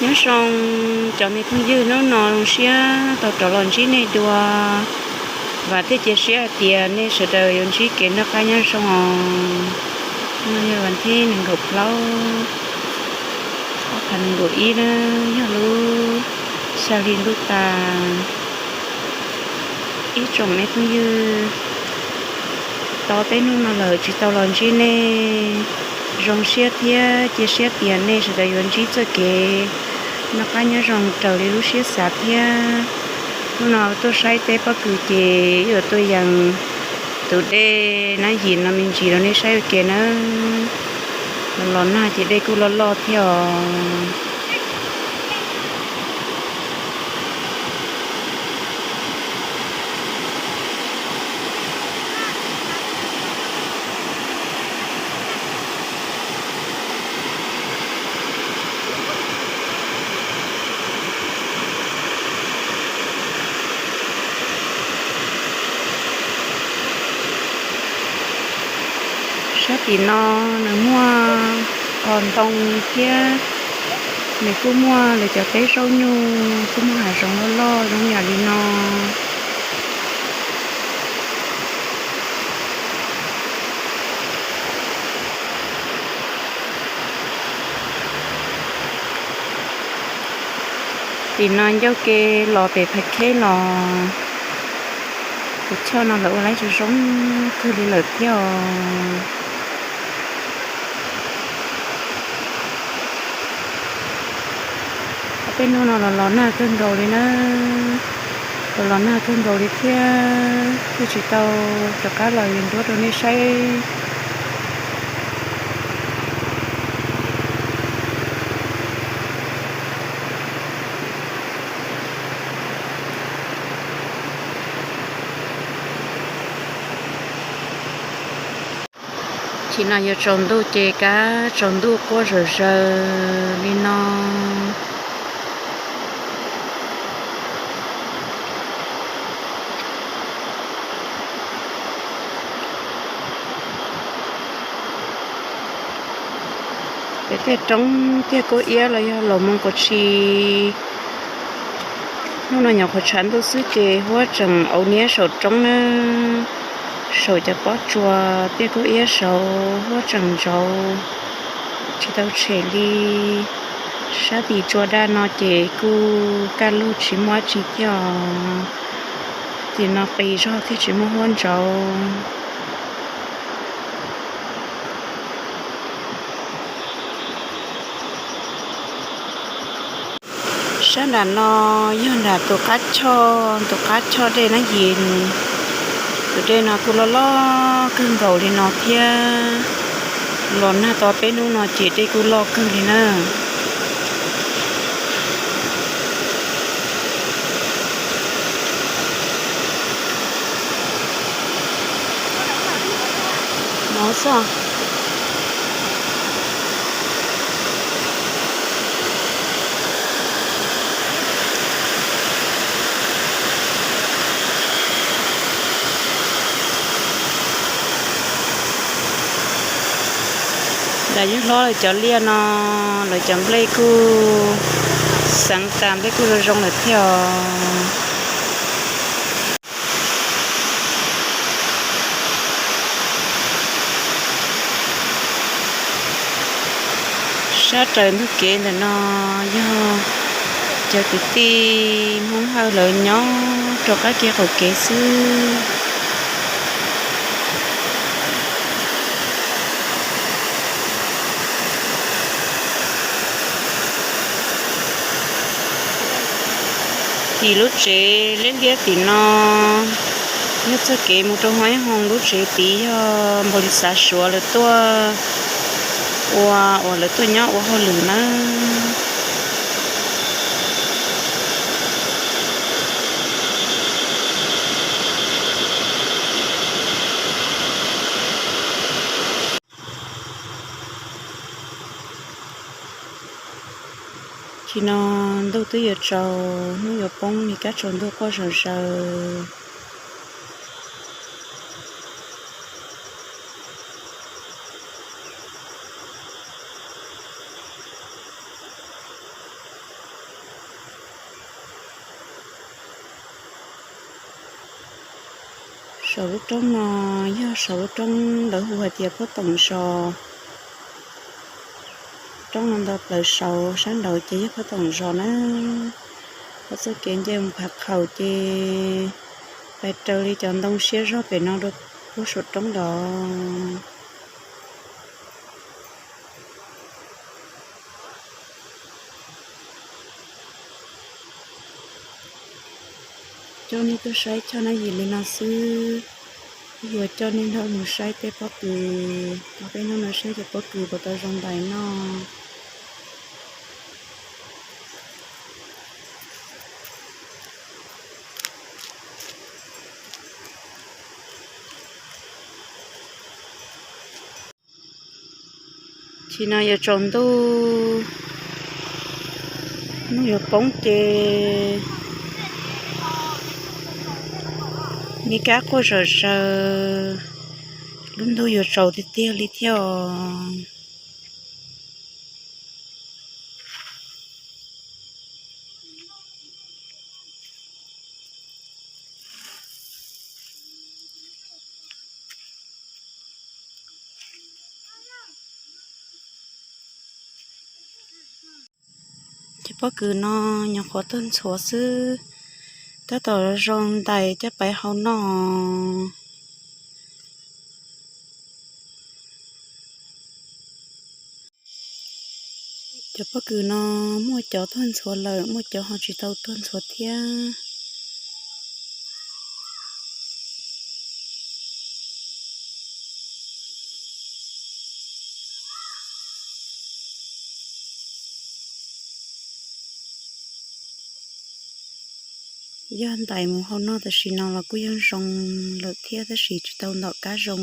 Nyob zoo cov me phooj ywg, hnub no zoo siab tau rov los ntsib nej dua. Vam thiab cia siab hais tias nej sawv daws yuav ntsib kev noj qab nyob zoo os. Hnub no yog vas thib nees nkaum plaub, ob phav nees nkaum ib na, yog lub xya hli ntuj tas. Ib tsoom me phooj ywg, tau peb hnub no lawm tsis tau los ntsib nej, zoo siab thiab cia siab tias nej sawv daws yuav ntsib txoj kev noj qab nyob zoo raws li lub siab xav thiab. Hnub no tuaj saib teb pob kws ces yuav tuaj yees tus dej Nab Yim no me ntsis rau nej saib ua ke nawb. Los los nag ces dej kuj loj loj thiab os. Sab tim no nws muaj qos ntoo thiab, nws kuj muaj lawv cov teb zaub nyuj, kuj muaj hav zoov loj loj zoo yam li no. Tim no ncauj ke los pem Phav Kheb los, tus choj no lawv ua laib zoo zoo kawg li lawm thiab os. Ob peb hnub no los los nag kawg nkaus li na, los los nag kawg nkaus li thiab, thiaj tsis tau rov qab los yees nruab rau nej saib. Tim no yuav tsaus ntuj ces kab tsaus ntuj quaj zawm zaws li no. Pem tej roob tiaj kuj iab los yog laus moo quav tshi. Hnub no nyuam qhuav tshav ntuj xwb ces huab tseem auv niab saum roob na, saum cov pob tsuas tiaj kuj iab saud huab tseem ntsauv, tsis tau tshem li. Sab tim tsua daj no ces kuj kaj lug tsis muaj dab tsi thiab os. Tim no qis zog thiaj tsis muaj huab ntsauv. Sab nram no yog nram tus qab choj, tus qab choj dej Nab Yim. Tus dej no kuj loj loj kawg nkaus li no thiab. Los nag tau peb hnub no ces dej kuj loj kawg li na. Nram yawg hlob lawv cov liaj no, lawv cov nplej kuj xeev tas, nplej kuj zoo zoo lawm thiab os. Sab raws ntug kev ntawm no yog cov kwv tij Hmoob Hawj lawv nyob rau qab kev qaum kev xwb. Tim lub tsev liab liab tim no yog txoj kev mus rau Hmoob Hawj, lub tsev tid yog npaum li xav Suav lawv tuaj ua, uas lawv tuaj nyob ua hauj lwm nawb. Tim no ntuj twb yuav tsaus, hnub yuav poob li, kab tsaus ntuj quaj zawm zaws. Saum lub roob no yog saum lub roob lawv hu hais tias Phob Toom Zos. Roob no ntau plaws saud, sab nraud ces yog Phob Toom Zos na. Qhov txoj kev nce mus Phav Qhaum ces pais raws li cov ntoo siab zog pem no rau puag saum roob nrad. Coj nej tuaj saib choj nab yim li no xwb, yuav coj nej nrog mus saib tej pob kws, coj peb nrog mus saib cov pob kws puas tau zoo ntais noj. Tsis no yuav tsaus ntuj, hnub yuav poob ces me kab quaj zawm zaws, lub ntuj yuav tsaus tiag tiag li thiab os. Cov pob kws no nyuam qhuav tuag ntxhuav xwb, tab tom zoo ntais coj pais hau noj. Cov pob kws no muaj cov tuag ntxhuav lawm, muaj cov ho tsis tau tuag ntxhuav thiab. Yog ntais mus hau noj tam sim no los kuj yog zoo lawm thiab tab sis tsis tau ntom kab zoo.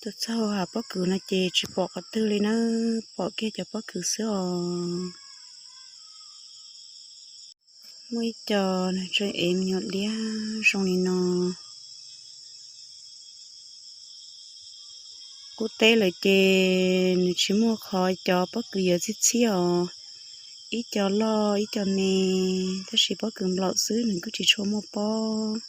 Tuaj txog hauv pob kws no ces tsis pom qhov twg li na, pom kiag cov pob kws xwb os. Muaj ib co nws tseem ev me nyuam liab zoo li no. Qub teb lawm ces nws tsis muaj qhov cov pob kws yuav txhij txhij os. Ib co loj ib co me, tab sis pob kws nplaum xwb nws kuj tsis tshua muaj pob.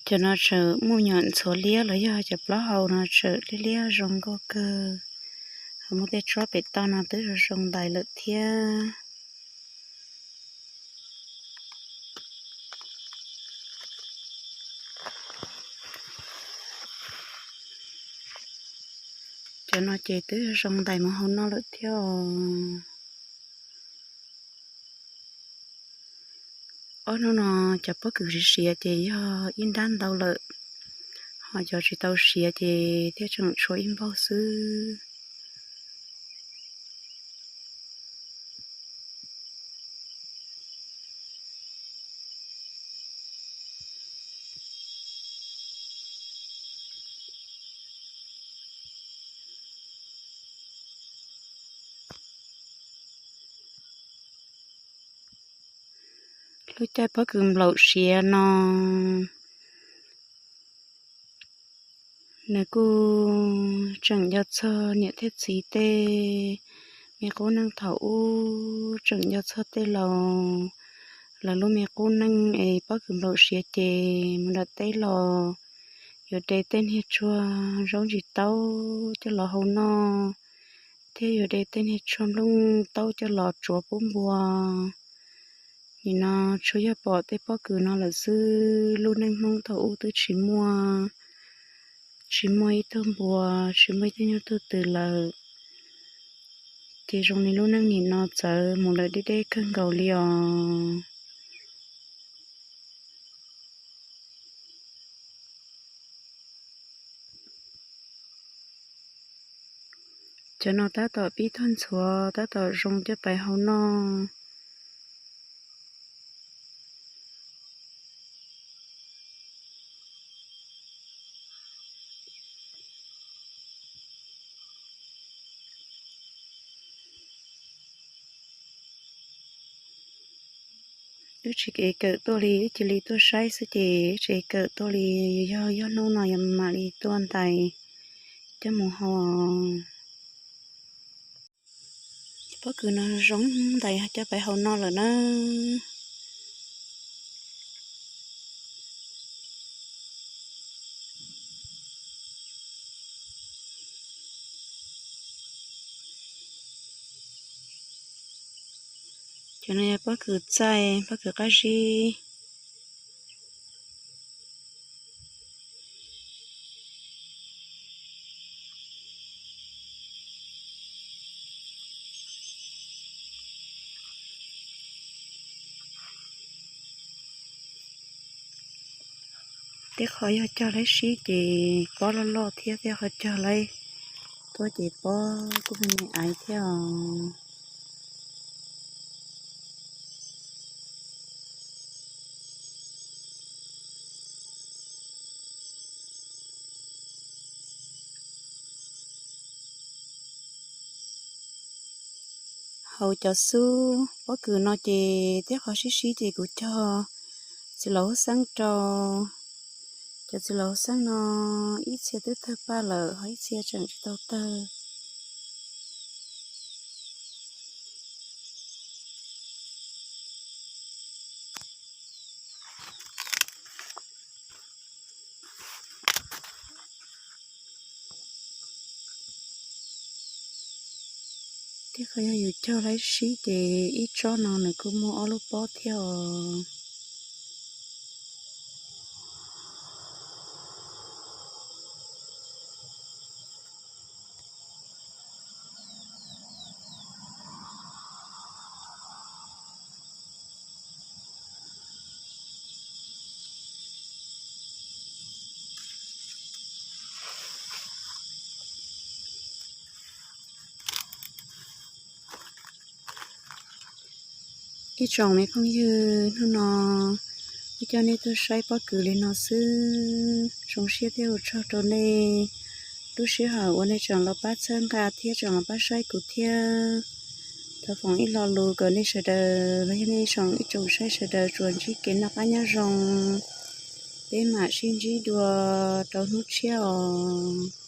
Cov no tseem muaj me nyuam ntxhuav liab los yog cov plaub hau no tseem liab liab zoo nkauj kawg. Ho muaj tej tsob pem toj no twb zoo zoo ntais lawm thiab. Cov no ces twb zoo ntais mus hau noj lawm thiab os. Ob hnub no cov pob kws siav siav ces yog ib nrab ntau lawm, ho cov tsis tau siav ces thiaj tseem tshuav ib npaug xwb. Lub caij pob kws nplaum siav no, nws kuj tseem nco txog niam thiab txiv tej me qub neej thaum ub, tseem nco txog tej laus lawv lub me qub neej es pob kws nplaum siav ces mus nram teb los yuav de tej niag tsuag zaub ntsis taub coj los hau noj, thiab yuav de tej niag tsuag nplooj taub coj los tsuav pub npua. Nim no tsuas yog pom tej pob kws no lawm xwb, lub neej Hmoob thaum ub twb tsis muaj, tsis muaj ib tug npua, tsis muaj ib tug nyuj tug twm lawm. Ces zoo li lub neej nim no txawv mus lawm deb deb kawg nkaus li os. Cov no tab tom pib tuag ntxhuav, tab tom zoo coj pais hau noj. Wb tsis kev kawm tuaj li, wb cia li tuaj saib xwb ces wb tsis kawm tuaj li. Yog, yog hnub no yog mam li tuaj ntais coj mus hau. Pob kws no zoo ntais coj pais hau no lawm na. Cov no yog pob kws txaij, pob kws qab zib. Tej qhov yog cog laib sib ces pob loj loj thiab, tej qhov cog laib tuaj ces pob kuj me me aiv thiab os. Hauv cov xub pob kws no ces tej qhov sib sib ces kuv cog txiv laum huab xeeb rau. Cov txiv laum huab xeeb no ib txhia twb tawg paj lawm, ho ib txhia tseem tsis tau tawg. Tej qhov yog yus cog laib sib ces ib tsob no nws kuj muaj ob lub pob thiab os. Ib tsoom me phooj ywg, hnub no wb coj nej tuaj saib pob kws li no xwb, zoo siab thiab ua tsaug rau nej lub sij hawm uas nej tseem los pab txhawb nqa thiab tseem los pab saib kuv thiab. Thov foom ib lo lus kom nej sawv daws los yog nej ib tsoom, ib tsoom saib sawv daws tsuas ntsib kev noj qab nyob zoo, peb mam sib ntsib dua rau hnub tshiab os.